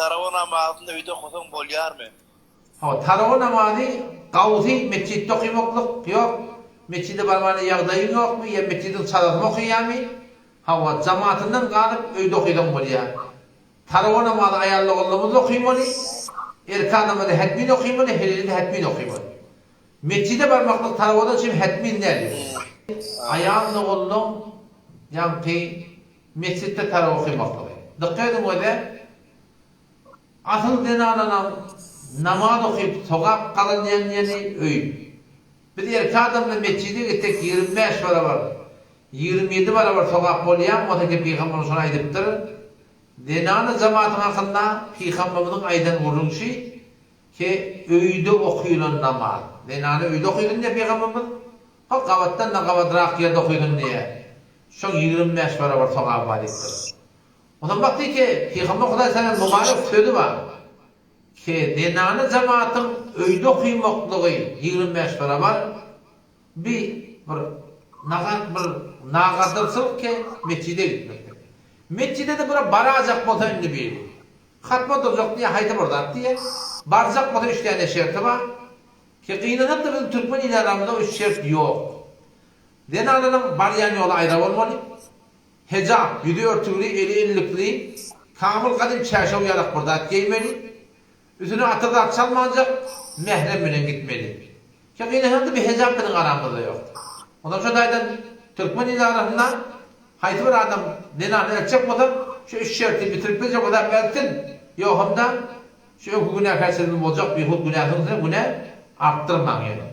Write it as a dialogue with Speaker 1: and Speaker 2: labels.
Speaker 1: Tarawa namazyny öýde okasaň bolýarmy?
Speaker 2: Hawa, tarawa namazy gawsy metjitde okymaklyk ýok, metjide barmana ýagdaýyň ýokmy ýa metjidiň çalasyny okaýamy, hawa, jamaatyndan galyp öýde okysaň bolýar. Tarawa namazy aýal-ogullarymyz-da okymaly, erkek adamlar-da hetmin okymaly, helili-de hetmin okymaly. Metjide barmaklyk tarawadan çyn hetmin däl ýöne. Aýal-ogullaň ýaňky metjitde tarawa okymaklygy. Dykgat ediň öze, asyl zenanalaň namaz okyp sogap gazanýan ýeri öý. Biz erkek adamlar metjide gitsek 25 barabar, 27 barabar sogap bolýan bolsa ki pygamberimiz şony aýdypdyr. Zenana jematyň hakynda pygamberimiziň aýdan gürrüňi şi, Ki, öýde okylan namaz. Zenana öýde okysyn diýýär pygamberimiz. Hol gabatdan-da gabadrak ýerde okysyn diýýär. Şoň 25 barabar sogaby bar diýipdir. Onsoň bak diý ki, pygamber Hudaý salam mubarek sözi bar. Ki, zenana jematyň öýde okymaklygy 25 barabar bi bir nagat bir nagadyrçylyk ki, metjide gitmekdir. Metjide-de bir barajak bolsa indi biri. Hatma durjak diýýär, haýsy bir zat diýýär. Barjak bolsa üç däne şerti bar. Ki gynansak-da biziň türkmen il aramyzda üç şert ýok. Zenanalaryň barýan ýoly aýra bolmaly. Hejap, ýüzi örtügli, eli ellikli, kamyl gadym çärşew ýalak bir zat geýmeli. Üstüne atyr zat çalmanjak, mährem bilen gitmeli. Ki gynansak-da bir hejap biziň aramyzda ýok. Ondan şo taýdan türkmen il arasynda Haýsy bir adam zenany eltjek bolsa, şu üç şerti bitirip biljek bolsa eltsin, ýogsam-da, şu öňki günäkärçiliginiň boljak bihut günäsiniň üstüne günä artdyrmaň ýöne.